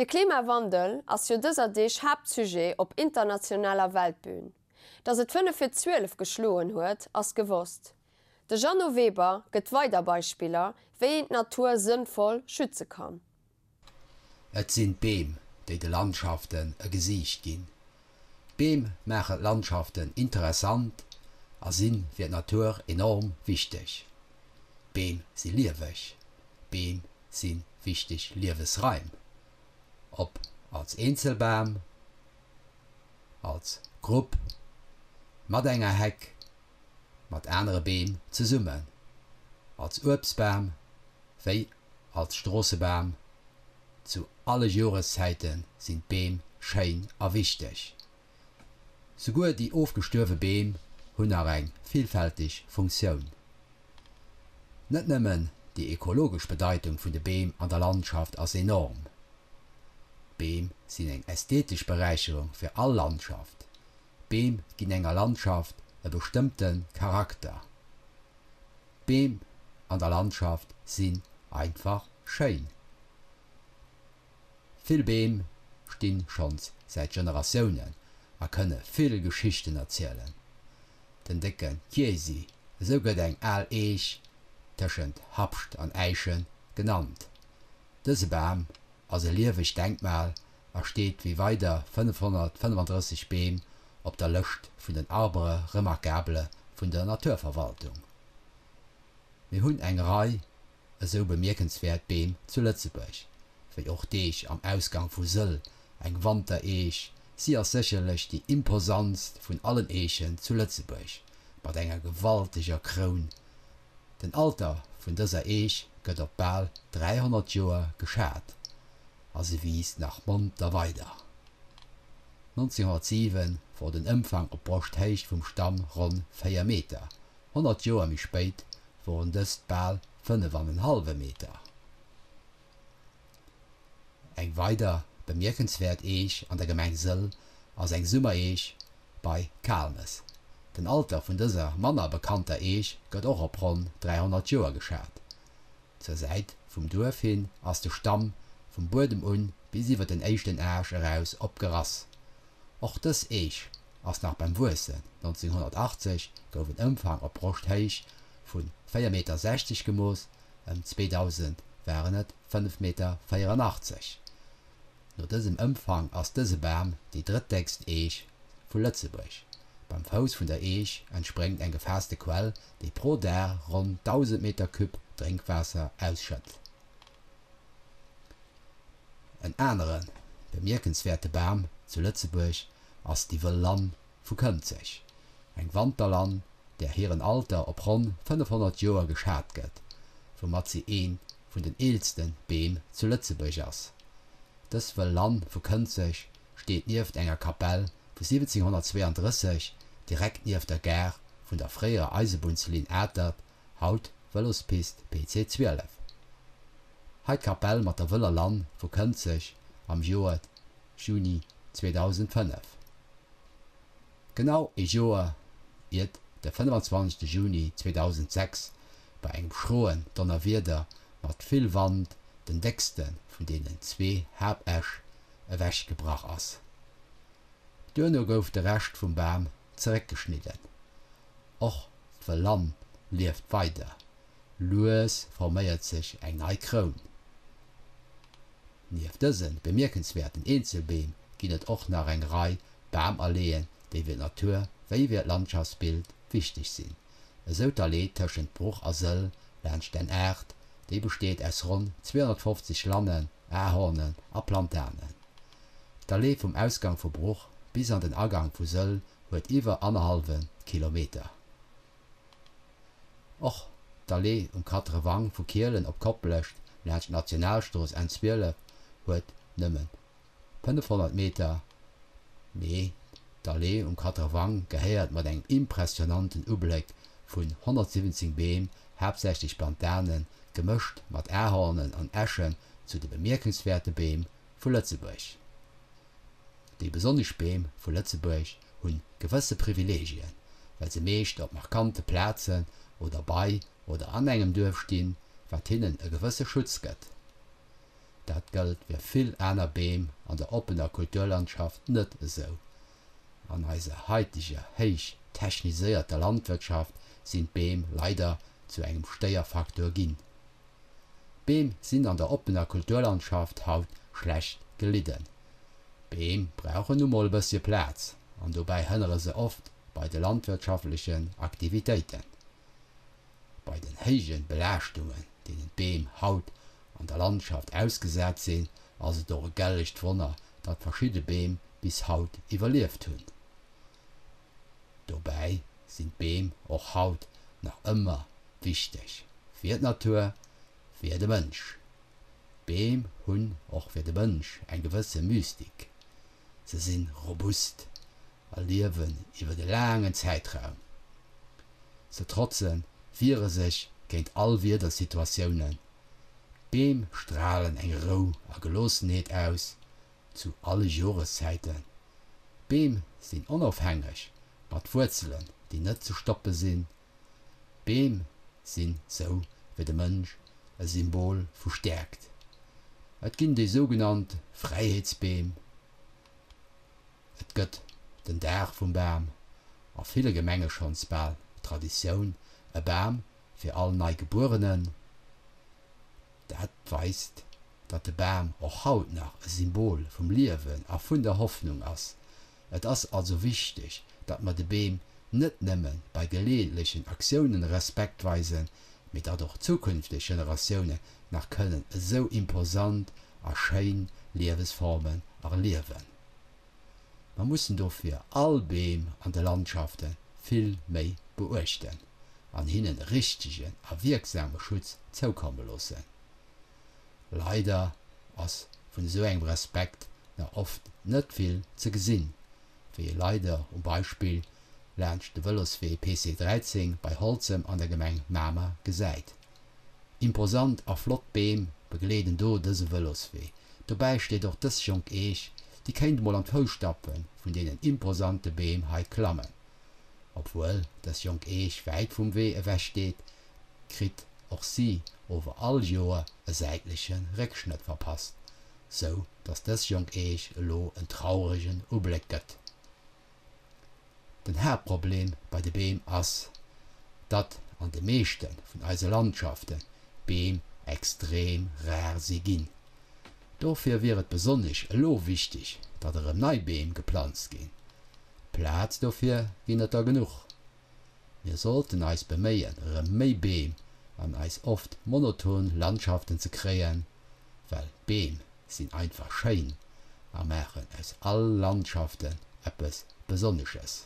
De Klimawandel ass jo dëser Deeg Haaptsujet op internationaler Weltbün. Datt et 5 vir 12 geschloen huet, ass gewosst. De Jeannot Weber gëtt weider Beispiller, wéi een d'Natur sënnvoll schütze kann. Et sinn d'Beem, déi de Landschaften e Gesiicht ginn. D'Beem maachen d'Landschaften interessant a si fir d'Natur enorm wichteg. D'Beem si lieweg. D'Beem si wichteg Liewesraim, ob als Eenzelbam, als Grupp, mat enger Heck, mat anere Beem zesummen, als Uebstbam wéi als Stroossebam, zu alle Joreszäite sinn d'Beem schéin a wichteg. Souguer déi ofgestuerwe Beem hunn nach eng villfälteg Funktioun. Net nëmmen déi ekologesch Bedeitung vun de Beem an der Landschaft ass enorm. D'Beem sinn eng ästhetesch Beräicherung fir all Landschaft. D'Beem ginn enger Landschaft e bestëmmte Charakter. D'Beem an der Landschaft sinn einfach schéin. Vill Beem stinn schonns säit Generatiounen a kënne vill Geschichten erzielen. Den décke Chiesi, esou gëtt eng al Eech tëschent Habscht an Äischen genannt. Dëse Bam ass e liewegt Denkmal a steet wéi weider 535 Beem op der Lëscht vun den Arbres remarquables vun der Naturverwaltung. Mir hunn eng Rei esou bemierkenswäert Beem zu Lëtzebuerg, wéi och d'Eech am Ausgang vu Sëll, eng Wantereech, si ass sécherlech déi imposantst vun allen Eechen zu Lëtzebuerg, mat enger gewalteger Kroun. Den Alter vun dëser Eech gëtt op bal 300 Joer geschat a se wiisst nach monter weider. 1907 wor den Ëmfang op Broschthéicht vum Stamm ronn 4 Meter, 100 Joer méi spéit woren dëst bal 5 an en hallwe Meter. Eng weider bemierkenswäert Eech an der Gemeng Sëll ass eng Summereech bei Kaalmes. Den Alter vun dëser manner bekannter Eech gëtt och op ronn 300 Joer geschat. Zur Säit vum Duerf hin ass de Stamm vum Buedem un bis iwwer den éischten Aascht eraus opgerass. Och dës Eech ass nach beim Wuessen, 1980 gouf en Ëmfang op Broschthéicht vu 4,60 Meter gemooss, ëm 2000 waren et 5,84 Meter. No dësem Ëmfang ass dëse Bam déi drëttdéckst Eech vu Lëtzebuerg. Beim Fouss vun der Eech entspréngt eng gefaasste Quell, déi pro Dag ronn 1.000 Meter Cube Drénkwaasser ausschëtt. En anere bemierkenswäerte Bam zu Lëtzebuerg ass déi Wëll Lann vu Kënzeg, eng Wanterlann, där hiren Alter op ronn 500 Joer geschat gëtt, woumat si ee vun den eelste Beem zu Lëtzebuerg ass. Dës Wëll Lann vu Kënzeg steet nieft enger Kapell vu 1732 direkt nieft der Gare vun der fréierer Eisebunnslinn Atert, haut Vëlospist PC 12. Hei d'Kapell mat der Wëller Lann vu Kënzeg am Joer Juni 2005. Genau ee Joer iert de 25 Juni 2006 bei engem schroen Donnerwieder mat vill Wand den déckste vun deenen zwee Haaptäsch ewechgebrach ass. Duerno gouf de Rescht vum Bam zeréckgeschnidden. Och D'Wëll Lann lieft weider, lues forméiert sech eng nei Kroun. Nieft dëse bemierkenswäerten Eenzelbeem ginn et och nach eng Rei Bamalleeën, déi fir d'Natur wéi fir d'Landschaftsbild wichteg sinn. Esou d'Allee tëschent Bruch a Sëll laanscht d'N 8, déi besteet aus ronn 250 Lannen, Ahornen a Plantanen. D'Allee vum Ausgang vu Bruch bis an den Agang vu Sëll huet iwwer annerhallwe Kilometer. Och d'Allee um Quatre-Vents vu Kielen op Koplescht laanscht d'Nationalstrooss N 12 huet nëmme 500 Meter, mee d'Allee um Quatre-Vents gehéiert mat engem impressionanten Ubléck vun 117 Beem, haaptsächlech Plantanen, gemëscht mat Ahornen an Eschen, zu de bemierkenswäerte Beem vu Lëtzebuerg. Déi besonnesch Beem vu Lëtzebuerg hunn gewësse Privileegien, well se meescht op markante Plazen oder bei oder an engem Duerf stinn, wat hinnen e gewësse Schutz gëtt. Dat gëllt fir vill aner Beem an der oppener Kulturlandschaft net esou. An eiser haiteger héich techniséierter Landwirtschaft sinn d'Beem leider zu engem Stéierfaktor ginn. D'Beem sinn an der oppener Kulturlandschaft haut schlecht gelidden. D'Beem brauchen nu mol e bëssche Plaz an dobäi hënnere se oft bei de landwirtschaftlechen Aktivitéiten. Bei den héije Belaaschtungen, deenen d'Beem haut an der Landschaft ausgesat sinn, ass et och e gellegt Wonner, datt verschidde Beem bis haut iwwerlieft hunn. Dobäi sinn d'Beem och haut nach ëmmer wichteg fir d'Natur, fir de Mënsch. D'Beem hunn och fir de Mënsch eng gewësse Mystik. Se sinn robust a liewen iwwer e laangen Zäitraum. Se trotzen, wiere sech géint all Wiedersituatiounen. D'Beem stralen eng Rou a Geloossenheet aus, zu alle Joreszäiten. D'Beem sinn onofhängeg, mat Wuerzelen, déi net ze stoppe sinn. D'Beem sinn, sou wéi de Mënsch, e Symbol vu Stäerkt. Et ginn déi sougenannt Fräiheetsbeem. Et gëtt den Dag vum Bam, a ville Gemenge schonns bal Traditioun, e Bam fir all Neigebuerenen. Dat weist, datt de Bam och haut nach e Symbol vum Liewen a vun der Hoffnung ass. Et ass also wichteg, datt mer de Beem net nëmme bei geleeëntlechen Aktiounen Respekt weisen, mee datt och zukünfteg Generatiounen nach kënnen esou imposant a schéin Liewesformen erliewen. Mer mussen dofir all Beem an de Landschafte vill méi beuechten an hinnen e richtegen a wierksame Schutz zoukomme loossen. Leider ass vun esou engem Respekt nach oft net vill ze gesinn, wéi ee leider um Beispill laanscht de Vëloswee PC 13 bei Holzem an der Gemeng Mamer gesäit. Imposant a flott Beem begleeden do dëse Vëloswee. Dobäi steet och dës jonk Eech, déi kéint mol an d'Fousstappe vun deenen imposante Beem hei klammen. Obwuel dës jonk Eech wäit vum Wee ewech steet, kritt och si ower all Joer e säitleche Réckschnëtt verpasst, sou datt dës jonk Eech elo en trauregen Ubléck gëtt. Den Haaptproblem bei de Beem ass, datt an de meeschte vun eise Landschaften d'Beem extrem rar si ginn. Dofir wier et besonnesch elo wichteg, datt erëm nei Beem geplanzt ginn. Plaz dofir ginn et der genuch. Mir sollten eis beméien, erëm méi Beem an eis oft monoton Landschaften ze kréien, well Beem sinn einfach schéin a maachen aus all Landschaften eppes Besonnesches.